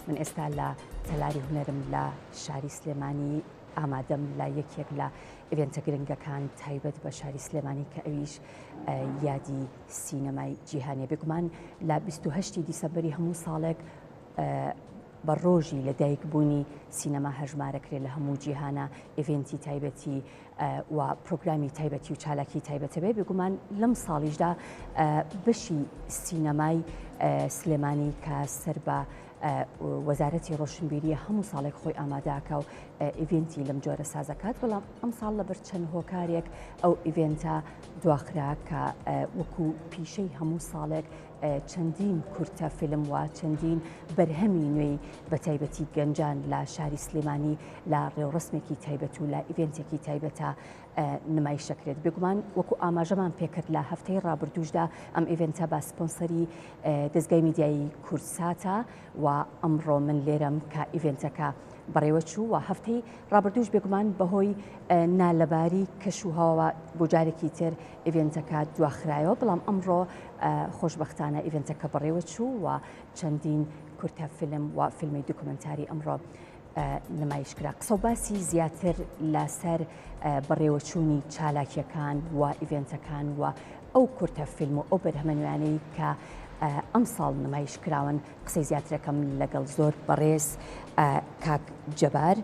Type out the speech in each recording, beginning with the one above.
من ئێستا لە تەلاری هونەرم لە شاری سلێمانی ئامادەم لە یەکێک لە event ە گرنگەکان تایبەت بە شاری سلێمانی کە ئەویش یادی سینەمای جیهانیە. بێگومان لە 28 دیسەمبەری هەموو ساڵێک بە ڕۆژی لە دایک بوونی سینەما هەژمارەکرێ لە هەموو جیهانە event ی تایبەتی و پرۆگرامی تایبەتی و چالاکی تایبەتە بێ بێگومان لەم ساڵیشدا بەشی سینەمای سلێمانی کە سەر بە وەزارەتی ڕۆشنبیریە هەموو ساڵێک خۆی ئاماداکە و event ی لەم جۆرە سازەکات بەڵام ئەم ساڵ لەبەر چەند هۆکارێک ئەو event ە دواخرا کە وەکو پیشەی هەموو ساڵێک چەندین کورتە فیلم و چەندین بەرهەمی نوێی بە تایبەتی گەنجان لە شاری سلێمانی لە ڕێوڕسمێکی تایبەت و لە event ێکی تایبەتە نمایش دەکرێت. بێگومان وەکو ئاماژەمان پێکرد لە هەفتەی ڕابردووشدا ئەم event ە بە سپۆنسەری دەزگای میدیایی کوردساتە و ئەمڕۆ من لێرەم کە event ەکە بەڕێوەچوو و هەفتەی ڕابردووش بێگومان بەهۆی نالەباری کەش و هەواوە بۆ جارێکی تر event ەکە دواخرایەوە، بەڵام ئەمڕۆ خۆشبەختانە event ەکە بەڕێوەچوو و چەندین کورتە فیلم و فیلمی دوکمنتاری ئەمڕۆ نمایش کرا. قسە و باسی زیاتر لەسەر بەڕێوەچوونی چالاکیەکان و event ەکان و ئەو کورتە فیلم و ئەو بەرهەمە نوێیانەی کە ئەمساڵ نمایش کراون قسەی زیاترەکەم لەگەڵ زۆر بەڕێز کاک جەبار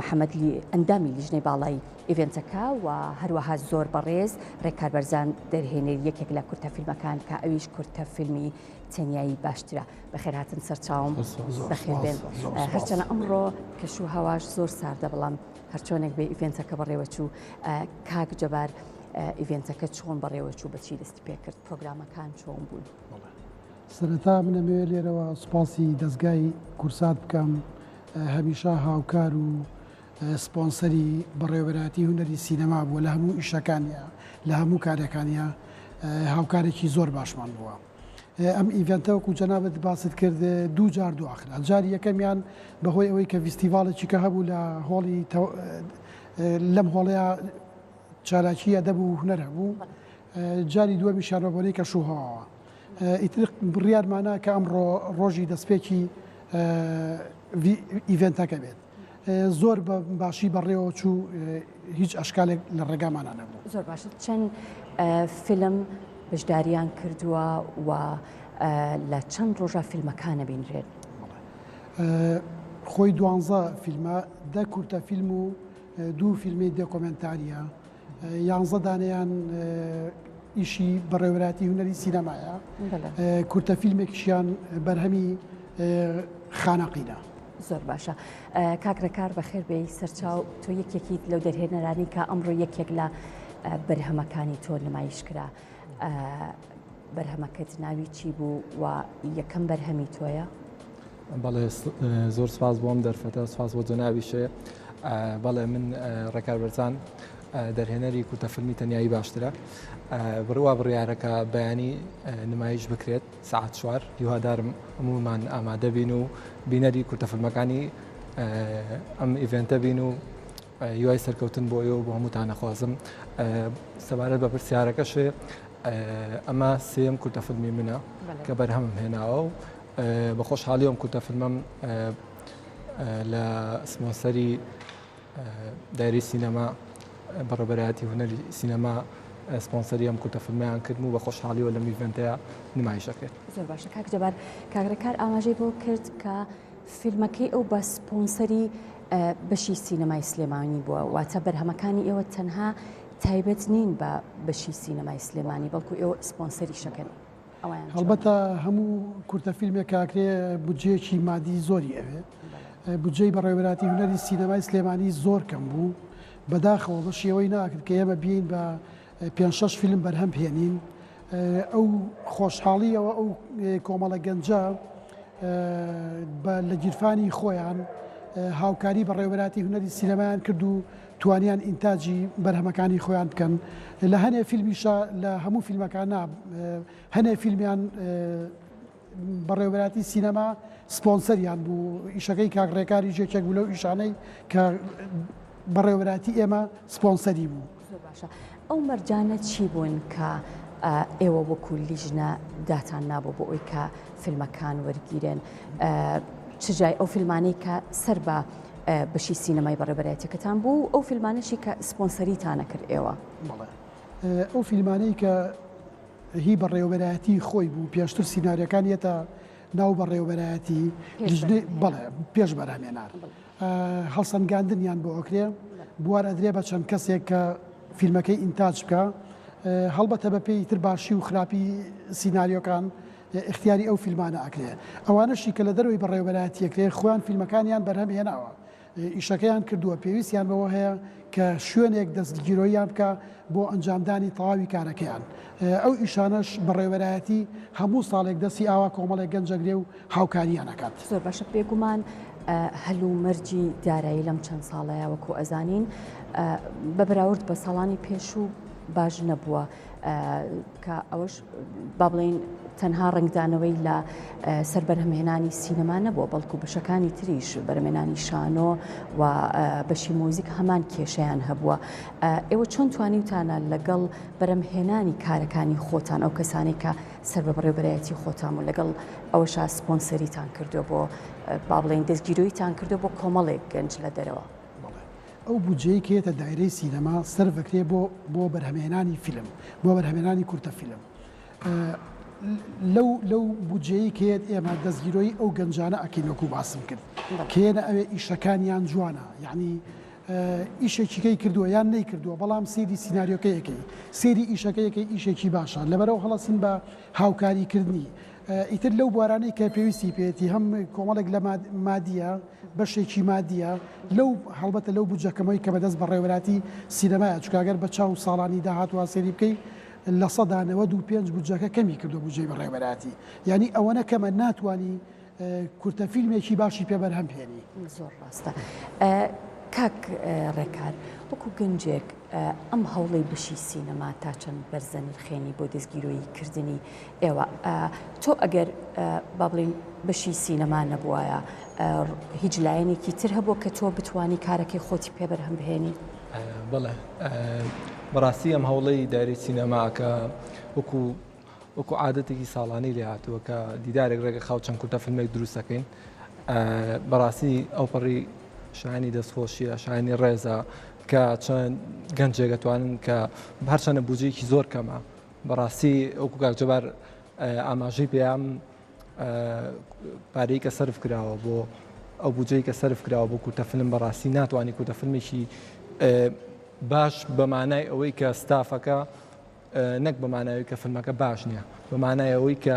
محەممەد ئەندامی لیژنەی باڵای event ەکە و هەروەها زۆر بەڕێز ڕێکار بەرزان دەرهێنەری یەکێک لە کورتە فیلمەکان کە ئەویش کورتە فیلمی تەنیایی باشترە. بەخێرهاتن سەرچاوم بەخێربێن هەرچەنە ئەمڕۆ کەش و هەواش زۆر ساردە بەڵام هەرچۆنێک بێ event ەکە بەڕێوەچوو کاک جەبار event ەکە چۆن بەڕێوەچوو بەچی دەستی پێکرد پرۆگرامەکان چۆن بوون؟ سەرەتا من ئەمەوێت لێرەوە سوپاسی دەزگای کورسات بکەم هەمیشە هاوکار و سپۆنسەری بەڕێوەبەرایەتی هونەری سینەما بووە لە هەموو ئیشەکانیا لە هەموو کارەکانیا هاوکارێکی زۆر باشمان بووە. ئەم event ە وەکو جەنابت باست کرد دوو جار دواخرا جاری یەکەمیان بەهۆی ئەوەی کە ڤیستیڤاڵێکی کە هەبوو لە هۆڵی لەم هۆڵەیە چالاکی ئەدەب و هونەر هەبوو جاری دووەمیشیان بە بۆنەی کەش و هەواوە ئیتر بڕیارمانە کە ئەمڕۆ ڕۆژی دەستپێکی event ەکە بێت زۆر بە باشی بەڕێوە چوو هیچ ئەشکالێک لە ڕێگامانە نەبوو. زۆر باشە چەند فیلم بەشداریان کردووە و لە چەند ڕۆژە فیلمەکانە بینرێن؟ خۆی دوانزە فیلمە دە کورتە فیلم و دوو فیلمی دێکۆمێنتاریە یانزە دانەیان ئیشی بەڕێوەبەرایەتی هونەری سینەمایە، کورتە فیلمێکیشیان بەرهەمی خانەقینە. زۆر باشە کاک ڕێکار بەخێر بێی سەرچاو تۆ یەکێکیت لەو دەرهێنەرانی کە ئەمڕۆ یەکێک لە بەرهەمەکانی تۆ نمایش کرا بەرهەمەکەت ناوی چی بوو و یەکەم بەرهەمی تۆیە؟ بەڵێ زۆر سپاس بۆ ئەم دەرفەتە سپاس بۆ جەنابیشێ بەڵێ من ڕێکار بەرزان دەرهێنەری کورتە فیلمی تەنیایی باشترە بڕوا بڕیارەکە بەیانی نمایش بکرێت سعات چوار هیوادارم هەمومان ئامادە بین و بینەری کورتە فیلمەکانی ئەم event ە بین و هیوای سەرکەوتن بۆ ئێوە بۆ هەمووتان ئەخوازم سەبارەت بە پرسیارەکەشێ ئەمە سێم کورتە فیلمی منە کە بەرهەمم هێناوە و بە خۆشحاڵی ئەم کورتە فیلمەم لە سپۆنسەری دایرەی سینەما بەڕێوەبەرایەتی هونەری سینەما سپۆنسەری ئەم کورتە فیلمەیان کردم و بە خۆشحاڵیەوە لەم event ەیە نمایش دەکرێت. زۆر باشە کاک جەبار، کاک ڕێکار ئاماژەی بۆ کرد کە فیلمەکەی ئەو بە سپۆنسەری بەشی سینەمای سلێمانی بووە، واتە بەرهەمەکانی ئێوە تەنها تایبەت نین بە بەشی سینەمای سلێمانی، بەڵکو ئێوە سپۆنسەریشەکەن. هەڵبەتە هەموو کورتە فیلمێک کە ئەکرێ بودجەیەکی مادی زۆری ئەوێ بودجەی بەڕێوەبەراتی هونەری سینەمای سلێمانی زۆر کەم بوو بەداخەوە بەشی ئەوەی ناکرد کە ئێمە بین بە پێ شەش فیلم بەرهەم بهێنین ئەو خۆشحاڵیەوە ئەو کۆمەڵە گەنجە بە لە گیرفانی خۆیان هاوکاری بەڕێوەبەراتی هونەری سینەمایان کرد و توانیان ئینتاجی بەرهەمەکانی خۆیان بکەن لە هەنێ فیلمیشا لە هەموو فیلمەکان نا هەنێ فیلمیان بەڕێوەبەراتی سینەما سپۆنسەریان بوو ئیشەکەی کاک ڕێکاریش یەکێک بوو لەو ئیشانەی کە بەڕێوەبەراتی ئێمە سپۆنسەری بوو. زۆر باشە ئەو مەرجانە چی بوون کە ئێوە وەکو لیژنە داتان نابوو بۆ ئەوی کە فیلمەکان وەرگیرێن؟ چ جای ئەو فیلمانەی کە سەر بە بەشی سینەمای بەڕێوەبەرایەتیەکەتان بوو و ئەو فیلمانەشی کە سپۆنسەریتانە کرد ئێوە؟ بەڵێ ئەو فیلمانەی کە هی بەڕێوەبەرایەتی خۆی بوو پێشتر سیناریۆکان یەتە ناو بەڕێوەبەرایەتی لیژنەی بەڵێ پێش بەرهەمێنان هەڵسەنگاندنیان بۆ ئەکرێ بوار ئەدرێ بە چەند کەسێک کە فیلمەکەی ئینتاج بکە هەڵبەتە بە پێی تر باشی و خراپی سیناریۆکان ئیختیاری ئەو فیلمانە ئەکرێ ئەوانەشی کە لە دەرەوەی بەڕێوەبەرایەتی ئەکرێ خۆیان فیلمەکانیان بەرهەم هێناوە ئیشەکەیان کردووە پێویستیان بەوە هەیە کە شوێنێک دەستگیرۆییان بکا بۆ ئەنجامدانی تەواوی کارەکەیان ئەو ئیشانەش بەڕێوەبەرایەتی هەموو ساڵێک دەستی ئاوا کۆمەڵێک گەنج ئەگرێ و هاوکاریان ئەکات. زۆر باشە بێگومان هەلومەرجی دارایی لەم چەند ساڵەیە وەکو ئەزانین بە بەراورد بە ساڵانی پێشوو باش نەبووە کە ئەوەش با بڵێین تەنها ڕەنگدانەوەی لە سەر بەرهەمهێنانی سینەما نەبووە بەڵکو بەشەکانی تریش بەرەمێنانی شانۆ و بەشی مۆزیک هەمان کێشەیان هەبووە ئێوە چۆن توانیوتانە لەگەڵ بەرەمهێنانی کارەکانی خۆتان ئەو کەسانی کە سەر بە بەڕێوبەرایەتی خۆتان و لەگەڵ ئەوەشا سپۆنسەریتان کردو بۆ با بڵێین دەستگیرۆیتان کردو بۆ کۆمەڵێک گەنج لە دەرەوە؟ بەڵێ ئەو بودجەیەی کە یەتە دایرەی سینەما سەرف ئەکرێ بۆ بۆ بەرهەمهێنانی فیلم بۆ بەرهەمهێنانی کورتە فیلم لەو لەو بودجەیەی کە یەت ئێمە دەستگیرۆیی ئەو گەنجانە ئەکەین وەکو باسم کرد کە یەنە ئەوێ ئیشەکانیان جوانە یعنی ئیشێکیکەی کردووە یان نەیکردووە بەڵام سەیری سیناریۆکەی ئەکەی سەیری ئیشەکەی ئەکەی ئیشێکی باشە لەبەرەوە هەڵەسین بە هاوکاریکردنی ئیتر لەو بوارانەی کە پێویستی پێیەتی هەم کۆمەڵێک لە مادیە بەشێکی مادیە لەو هەڵبەتە لەو بودجە کەمەی کە بەدەست بەڕێوەبەراتی سینەمایە چونکە گەر بە چاو ساڵانی داهاتووە سەیری بکەی 95% بودجەکە کەمی کردووە بودجەی بەڕێوەبەراتی یانی ئەوەنە کەمە ناتوانی کورتە فیلمێکی باشی پێ بەرهەم بهێنی. زۆر ڕاستە کاک ڕێکار وەکو گەنجێک ئەم هەوڵەی بەشی سینەما تا چەند بەرزە نرخێنی بۆ دەستگیرۆیی کردنی ئێوە تۆ ئەگەر با بڵێین بەشی سینەما نەبوایە هیچ لایەنێکی تر هەبووە کە تۆ بتانی کارەکەی خۆتی پێ بەرهەم بهێنی؟ بەڵێ بەڕاستی ئەم هەوڵەی دایرەی سینەما کە وەکو وەکو عادەتێکی ساڵانی لێ هاتووە کە دیدارێک ڕێگە خاو چەند کورتە فیلمێک دروست دەکەین بەڕاستی ئەوپەڕی شایانی دەستخۆشیە شایانی ڕێزە کە چەند گەنجێک ئەتوانن کە هەرچەنە بودجەیەکی زۆر کەمە بەڕاستی وەکو کاک جەبار ئاماژەی پێیام پارەی کە سەرف کراوە بۆ ئەو بودجەی کە سەرف کراوە بۆ کورتە فیلم بەڕاستی ناتوانانی کورتە فیلمێکی باش بە مانای ئەوەی کە ستافەکە نەک بە مانای ئەوەی کە فیلمەکە باش نییە بە مانای ئەوەی کە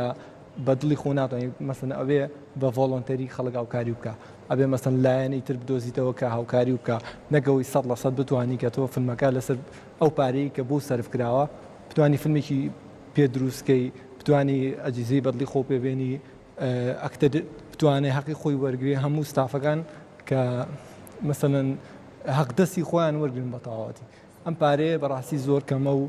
بە دڵی خۆ ناتوانانی مەسەن ئەوێ بە voluntary خەڵک هاوکاری بکە ئەبێ مەسەن لایەنی تر بدۆزیتەوە کە هاوکاری بکە نەگەوەی سە لە سەد بتانی کە تۆ فیلمەکە لەسەر ئەو پارەی کە بۆ سەرف کراوە بتانی فیلمێکی پێ دروستکەی بتانی ئەجیزەی بەدڵی خۆ پێبێنی ئەکتەر بتوانێ هەقی خۆی وەرگێ هەموو ستافەکان کە مەسەن هەقدەستی خۆیان وەرگن بە تەواوەتی ئەم پارەیە بەڕاستی زۆر کەمە و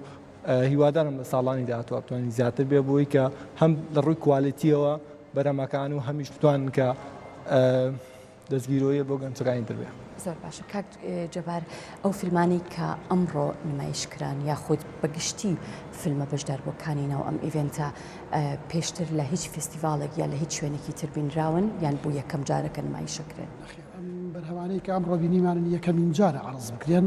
هیوادارم لە ساڵانی داهاتووە بتوانین زیاتر بێ بۆی کە هەم لە ڕووی quality یەوە بەرهەمەکان و هەمیش بتوانن کە دەستگیرۆیە بۆ گەنجەکانی تر بێ. زۆر باشە کاک جەبار ئەو فیلمانەی کە ئەمڕۆ نمایش کران یاخود بە گشتی فیلمە بەشداربووەکانی ناو ئەم event ە پێشتر لە هیچ فێستیڤاڵێک یا لە هیچ شوێنێکی تر بینراون یان بۆ یەکەم جارە کە نمایشەکرێن؟ نەخێر ئەم بەرهەمانەی کە ئەمڕۆ بینیمانن یەکەمین جارە عەرز بکرێن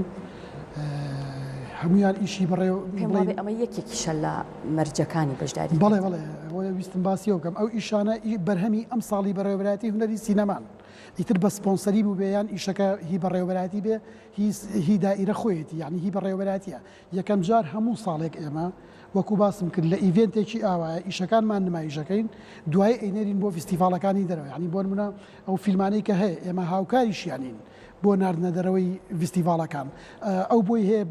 هەمویان ئیشی بەڕێ پێم وابێ ئەمە یەکێکیشە لە مەرجەکانی بەشداری بەڵێ بەڵێ ئەوەیە ویستم باسی ئەو بکەم ئەو ئیشانە بەرهەمی ئەم ساڵی بەڕێوەبەرایەتی هونەری سینەمان ئیتر بە سپۆنسەری بووبێ یان ئیشەکە هی بەڕێوەبەرایەتی بێ هی هی دائیرە خۆیەتی یعنی هی بەڕێوەبەرایەتیە یەکەم جار هەموو ساڵێک ئێمە وەکو باسم کرد لە event ێکی ئاوایە ئیشەکانمان نمایشەکەین دوایی ئەینێرین بۆ فیستیڤاڵەکانی دەرەوە یعنی بۆ نمونە ئەو فیلمانەی کە هەیە ئێمە هاوکاریشیانین بۆ ناردنە دەرەوەی ڤیستیڤاڵەکان ئەو بۆی هەیە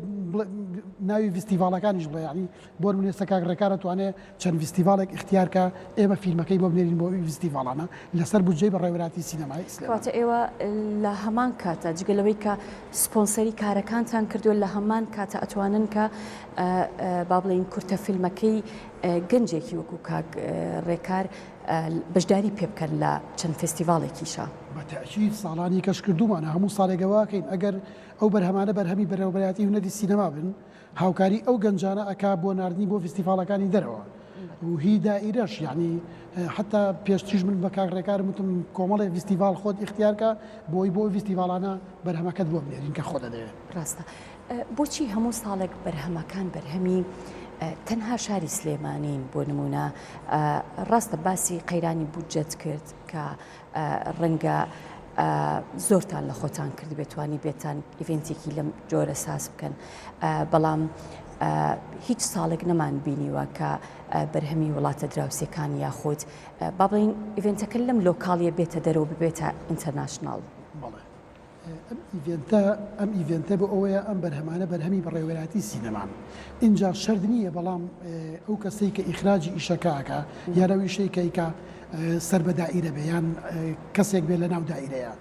ناوی ڤیستیڤاڵەکانیش بڵێ یعنی بۆ نمونە ئێستا کاک ڕێکار ئەتوانێ چەند ڤیستیڤاڵێک ئیختیار کا ئێمە فیلمەکەی بۆ بنێرین بۆ ئەو ڤیستیڤاڵانە لەسەر بودجەی بەڕێوەبەرایەتی سینەمای سلێمانی. کەواتە ئێوە لە هەمان کاتا جگە لەوەی کە سپۆنسەری کارەکانتان کردووە لە هەمان کاتا ئەتوانن کە با بڵێین کورتە فیلمەکەی گەنجێکی وەکو کاک ڕێکار بەشداری پێ بکەن لە چەند فێستیڤاڵێکیشا. بە تەئکید ساڵانی کەش کردوومانە هەموو ساڵێک ئەوە ئەکەین ئەگەر ئەو بەرهەمانە بەرهەمی بەرێوەبەرایەتی هونەری سینەما بن هاوکاری ئەو گەنجانە ئەکا بۆ ناردنی بۆ فیستیڤاڵەکانی دەرەوە. و هی دائیرەش یعنی حتا پێشتریش من بە کاک ڕێکارم وتم کۆمەڵێ ڤیستیڤاڵ خۆت ئیختیارکە بۆی بۆ ڤیستیڤاڵانە بەرهەمەکەت بۆ بنێرین کە خۆت دەدەوێت. ڕاستە. بۆچی هەموو ساڵێک بەرهەمەکان بەرهەمی تەنها شاری سلێمانین بۆ نمونە ڕاستە باسی قەیرانی بودجەت کرد کە ڕەنگە زۆرتان لە خۆتان کردبێت توانی بێتان ئیڤێنتێکی لەم جۆرە ساز بکەن بەڵام هیچ ساڵێک نەمان بینیوە کە بەرهەمی وڵاتە دراوسێکان یاخود با بڵین event ەکە لەم local یە بێتە دەرەوە ببێتە international. بەڵێ ئەم event ە ئەم event ە بۆ ئەوەیە ئەم بەرهەمانە بەرهەمی بەڕێوەبەرایەتی سینەمان ئینجا شەرت نییە بەڵام ئەو کەسەی کە ئیخراجی ئیشەکە ئەکا یان ئەو ئیشەی کە ئەیکا سەر بە دائیرە بێ یان کەسێک بێ لە ناو دائیرەیە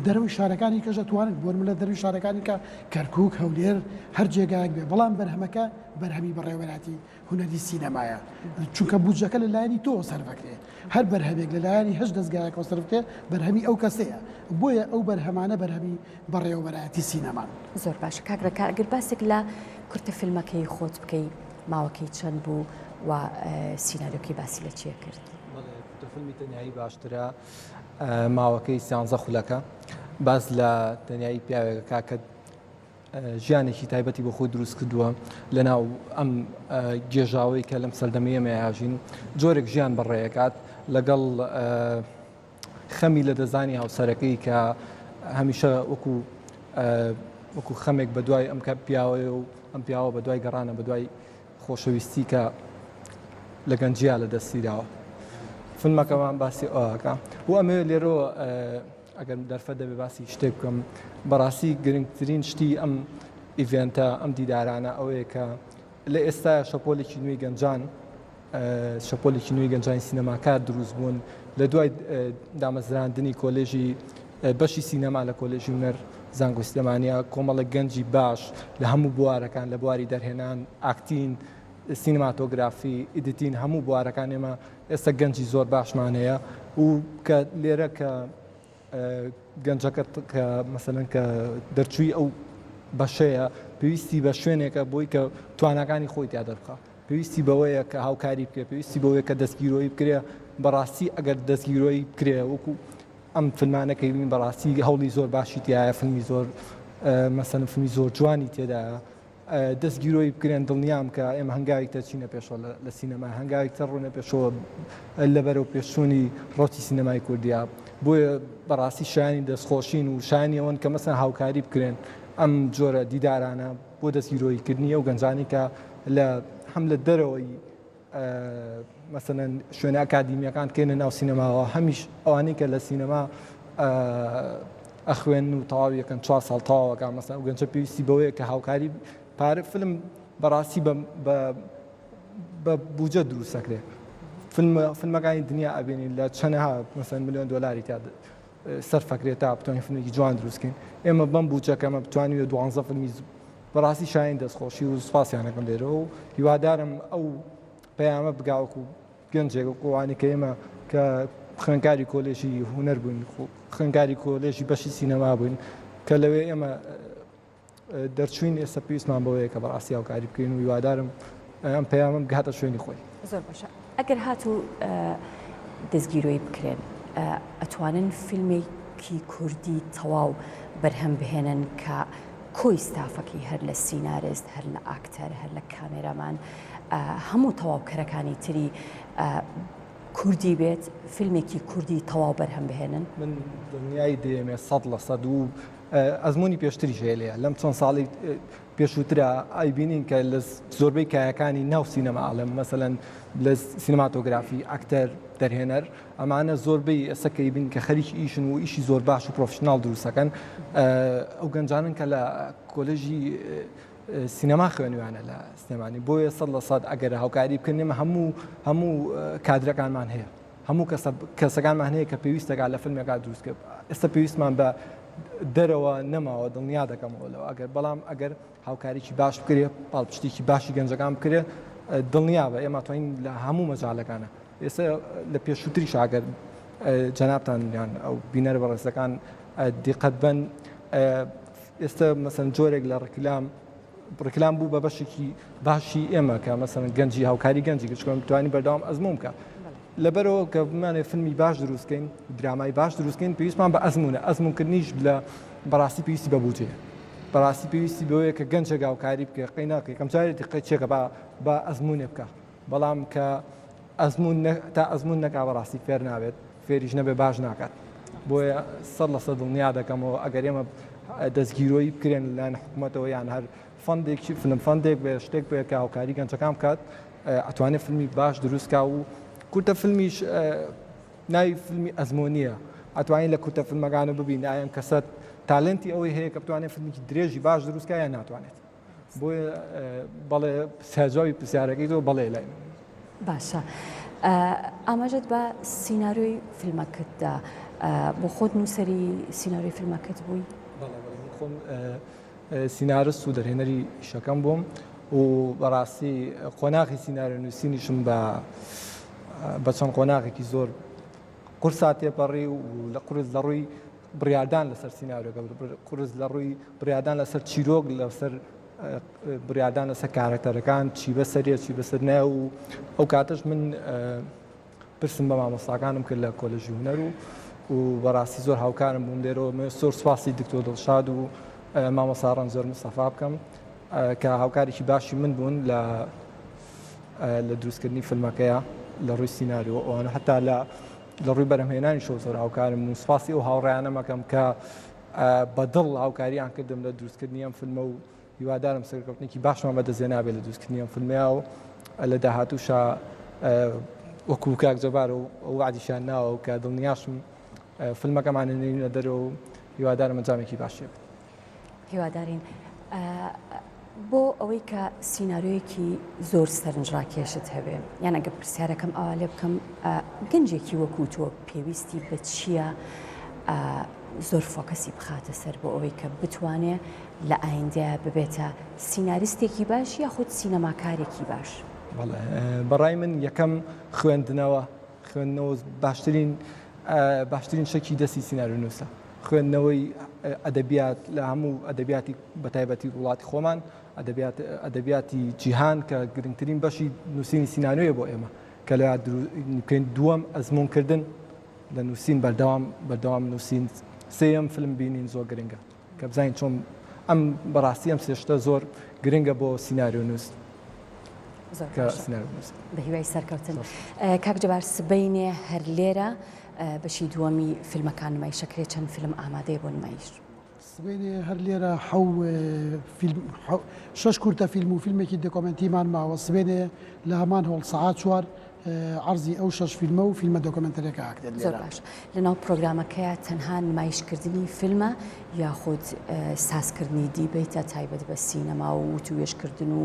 دەرەوەی شارەکانی کەش ئەتوانن بۆ نمونە دەرەوەی شارەکانی کە کەرکوک هەولێر هەر جێگایەک بێ بەڵام بەرهەمەکە بەرهەمی بەڕێوەبەرایەتی هونەری سینەمایە چونکە بودجەکە لە لایەنی تۆوە سەرف ئەکرێ هەر بەرهەمێک لە لایەنی هەش دەزگایەکەوە سەرف بکرێ بەرهەمی ئەو کەسەیە بۆیە ئەو بەرهەمانە بەرهەمی بەڕێوەبەرایەتی سینەمان. زۆر باشە کاک ڕێکار ئەگەر باسێک لە کورتە فیلمەکەی خۆت بکەی ماوەکەی چەند بوو و سیناریۆکەی باسی لە چیە کرد؟ بەڵێ کورتە فیلمی تەنیایی باشترە ماوەکەی سیانزە خولەکە باس لە تەنیایی پیاوێکەکە کە ژیانێکی تایبەتی بۆ خۆی دروست کردووە لە ناو ئەم گێژاوەی کە لەم سەردەمی ئێمە یاژین جۆرێک ژیان بەڕێکات لەگەڵ خەمی لە دەزانی هاوسەرەکەی کە هەمیشە وەکو وەکو خەمێک بە دوای ئەم کە پیاوەیە و ئەم پیاوە بە دوای گەڕانە بە دوای خۆشەویستی کە لە گەنجیا لە دەستیداوە فیلمەکەمان باسی ئەوکە و ئەمەوێ لێرەوە ئەگەر دەرفەت دەبێ باسی شتێک بکەم بەڕاستی گرنگترین شتی ئەم event ە ئەم دیدارانە ئەوەیە کە لە ئێستا شەپۆلێکی نوێی گەنجان شەپۆلێکی نوێی گەنجانی سینەماکار دروست بوون لە دوای دامەزراندنی کۆلێژی بەشی سینەما لە کۆلێژی هونەر زانکۆی سلێمانیا کۆمەڵێک گەنجی باش لە هەموو بوارەکان لە بواری دەرهێنان acting سینەماتۆگرافی editing هەموو بوارەکان ئێمە ئێستا گەنجی زۆر باشمان هەیە و کە لێرە کە گەنجەکە کە مەسەلەن کە دەرچووی ئەو بەشەیە پێویستی بە شوێنێکە بۆی کە تواناکانی خۆی تیا دەربخا پێویستی بەوەیە کە هاوکاری بکرێ پێویستی بەوەیە کە دەستگیرۆیی بکرێ بەڕاستی ئەگەر دەستگیرۆیی بکرێ وەکو ئەم فیلمانە کە بین بەڕاستی هەوڵی زۆر باشی تایە فیلمی زۆر مەسەن فیلمی زۆر جوانی تێدایە دەست گیرۆی بکرێن دڵنیام کە ئێمە هەنگاوێک تر چینە پێشەوە لە سینەما هەنگاوێک تر ڕوونە پێشەوە لە بەرەو پێشچوونی ڕەوتی سینەمای کوردیا بۆیە بەڕاستی شایانی دەستخۆشین و شایانی ئەوەن کە مەسەن هاوکاری بکرێن ئەم جۆرە دیدارانە بۆ دەستگیرۆییکردنی ئەو گەنجانی کە لە هەم لە دەرەوەی مەسەلەن شوێنە ئەکادیمیەکان کەینە ناو سینەماوە هەمیش ئەوانەی کە لە سینەما ئەخوێن و تەواو یەکەن چوار ساڵ تەواوەکان مەسەن ئەو گەنجە پێویستی بەوەیە کە هاوکاری پارە فیلم بەڕاستی بە بوجە دروستەکرێ فیلمەکانی دنیا ئەبینین لە چەنەها مەسەن ملیۆن دۆلاری تا سەرفەکرێت تا بتوانین فیلمێکی جوان دروستکەین ئێمە بەم بودجەکەمە بتوانین دوانزە فیلمی بەڕاستی شایانی دەستخۆشی و سوپاسیانەکەم لێرەوە و هیوادارم ئەو پەیامە بگا وەکو گەنجێک وەکو ئەوانەی کە ئێمە کە خوێنکاری کۆلێژی هونەر بووین خوێنکاری کۆلێژی بەشی سینەما بووین کە لەوێ ئێمە دەرچوین ئێستا پێویستمان بەوەیە کە بەڕاستی هاوکاری بکەین و هیوادارم ئەم پەیامەم بگاتە شوێنی خۆی. زۆر باشە ئەگەر هاتوو دەستگیرۆی بکرێن ئەتوانن فیلمێکی کوردی تەواو بەرهەم بهێنن کە کۆی ستافەکەی هەر لە سینارست هەر لە ئاکتەر هەر لە کامێرامان هەموو تەواوکەرەکانی تری کوردی بێت فیلمێکی کوردی تەواو بەرهەم بهێنن؟ من دڵنیای دەیەمێ 100% و ئەزمموی پێشتریش هەیە لێیە لەم چەند ساڵی پێشووترا ئەیبینین کە لە زۆربەی کایەکانی ناو سینەما ئەڵێم مەسەلەن لە سینەماتۆگرافی ئەکتەر دەرهێنەر ئەمانە زۆربەی ئێستا کە ئەیبین کە خەریکی ئیشن و ئیشی زۆر باش و professional دروستەکەن ئەو گەنجانن کە لە کۆلێژی سینەما خوێنویانە لە سلێمانی بۆیە 100% ئەگەر هاوکاری بکەن ئێمە هەموو هەموو کادرەکانمان هەیە هەموو کەسە کەسەکانمان هەیە کە پێویستەکە لە فیلمێکا دروست کرد ئێستا پێویستمان بە دەرەوە نەماوە دڵنیا دەکەمەوە لەوە ئەگەر بەڵام ئەگەر هاوکاریی باش بکرێ پاڵپشتێکی باشی گەنجەکان بکرێ دڵنیا بە ئێمە توانین لە هەموو مەجالەکانە ئێستا لە پێشووتریش ئەگەر جەنابتان یان ئەو بینەر بەڕێزەکان دیقەت بن ئێستا مەسەن جۆرێک لە ڕیکلام. ڕیکلام بوو بە بەشێکی باشی ئێمە کە مەسەن گەنجی هاوکاری گەنجی گشتکەم توانی بەردەوام ئەزموون بکە لەبەرەوە کە بمانێ فیلمی باش دروستکەین درامای باش دروستکەین پێویستمان بە ئەزمونە ئەزمونکردنیش لە بەڕاستی پێویستی بە بودجەیە بەڕاستی پێویستی بەوەیە کە گەنجێک هاوکاری بکە قەی ناکە یەکەم جارێتی قەی چێکە با با ئەزمونێ بکە بەڵام کە ئەزمون تا ئەزمون نەکا بەڕاستی فێر نابێت فێریش نەبێ باش ناکات بۆیە 100% دڵنیا دەکەمەوە ئەگەر ئێمە دەستگیرۆیی بکرێن لەلایەن حکوومەتەوە یان هەر fund ێکی film fund ێک بێ شتێک بێ کە هاوکاری گەنجەکان بکات ئەتوانێت فیلمی باش دروستکا و کورتە فیلمیش ناوی فیلمی ئەزمۆنیە ئەتوانین لە کورتە فیلمەکانە ببین ئایا ئەم کەسە talent ی ئەوەی هەیە کە بتوانێت فیلمێکی درێژی باش دروستکا یان ناتوانێت بۆیە بەڵێ جوابی پرسیارەکەی تۆ بەڵێ لای من. باشە ئاماژەت بە سیناریۆی فیلمەکەت دا بۆ خۆت نووسەری سیناریۆی فیلمەکەت بووی؟ بەڵێ بەڵێ من خۆم سینارست و دەرهێنەری ئیشەکەم بووم و بەڕاستی قۆناغی سیناریۆ نووسینیشم بە بە چەند قۆناغێکی زۆر قورسا تێپەڕی و لە قورس لە ڕووی بڕیاردان لەسەر سیناریۆکە قورس لە ڕووی بڕیاردان لەسەر چیرۆک لەسەر بڕیاردان لەسەر کارەکتەرەکان چی بەسەریە چی بەسەر نایە و ئەو کاتەش من پرسم بە مامۆستاکانم کرد لە کۆلێژی هونەر و و بەڕاستی زۆر هاوکارم بوون لێرەوە من زۆر سوپاسی دکتۆر دڵشاد و مامۆستا ڕەنجەر مستەفا بکەم کە هاوکارێکی باشی من بوون لە لە دروستکردنی فیلمەکەیە لە ڕووی سیناریۆ ئەوانە هەتا لە لە ڕووی بەرهەمهێنانیشەوە زۆر هاوکارم بوون سوپاسی ئەو هاوڕێیانەم ئەکەم کە بە دڵ هاوکاریان کردم لە دروستکردنی ئەم فیلمە و هیوادارم سەرکەوتنێکی باشمان بەدەستهێنابێت لە دروستکردنی ئەم فیلمەیە و لە داهاتووشا وەکو کاک جەبار و وەعدیشیان ناوە و کە دڵنیاشم فیلمەکەمان نێنە دەرەوە و هیوادارم ئەنجامێکی باشی هەبێت. هیوادارین بۆ ئەوەی کە سیناریۆیەکی زۆر سەرنجڕاکێشت هەبێ یان ئەگە پرسیارەکەم ئاوا لێ بکەم گەنجێکی وەکو تۆ پێویستی بە چییە زۆر focus ی بخاتە سەر بۆ ئەوەی کە بتوانێ لە ئایندەیا ببێتە سیناریستێکی باش یاخود سینەماکارێکی باش؟ بەڵێ بەڕای من یەکەم خوێندنەوە خوێندنەوە باشترین باشترین چەکی دەستی سیناریۆنووسە خوێندنەوەی ئەدەبیات لە هەموو ئەدەبیاتی بەتایبەتی وڵاتی خۆمان ئەدەبیات ئەدەبیاتی جیهان کە گرنگترین بەشی نووسینی سیناریۆیە بۆ ئێمە کە لە بکەین دووەم ئەزموونکردن لە نووسین بەردەوام بەردەوام نووسین سێیەم فیلم بینین زۆر گرنگە کە بزانین چۆن ئەم بەڕاستی ئەم سێ شتە زۆر گرنگە بۆ سیناریۆ نووس بە هیوای سەرکەوتن کاک جەبار سبەینێ هەر لێرە بەشی دووەمی فیلمەکان نمایشەکرێت چەند فیلم ئامادەیە بۆ نمایش؟ سبەینێ هەر لێرە حەو فیلم شەش کورتە فیلم و فیلمێکی دۆکۆمێنتیمان ماوە سبەینێ لە هەمان هۆڵ سەعات چوار عەرزی ئەو شەش فیلمە و فیلمە دۆکۆمێنتەریەکە ئەکرێت لێرە. زۆر باش لەناو پرۆگرامەکەیا تەنها نمایشکردنی فیلمە یاخود سازکردنی debate ە تایبەت بە سینەما و وتووێژکردن و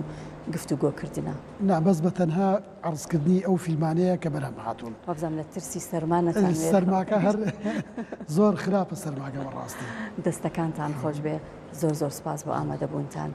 گفتوگۆکردنە؟ نا بەس بە تەنها عەرزکردنی ئەو فیلمانەیە کە بەرهەم هاتوون. وابزانم لە ترسی سەرما نەتانوێرا. سەرماکە هەر زۆر خراپە سەرماکە بەڕاستی. دەستەکانتان خۆش بێ زۆر زۆر سوپاس بۆ ئامادەبوونتان.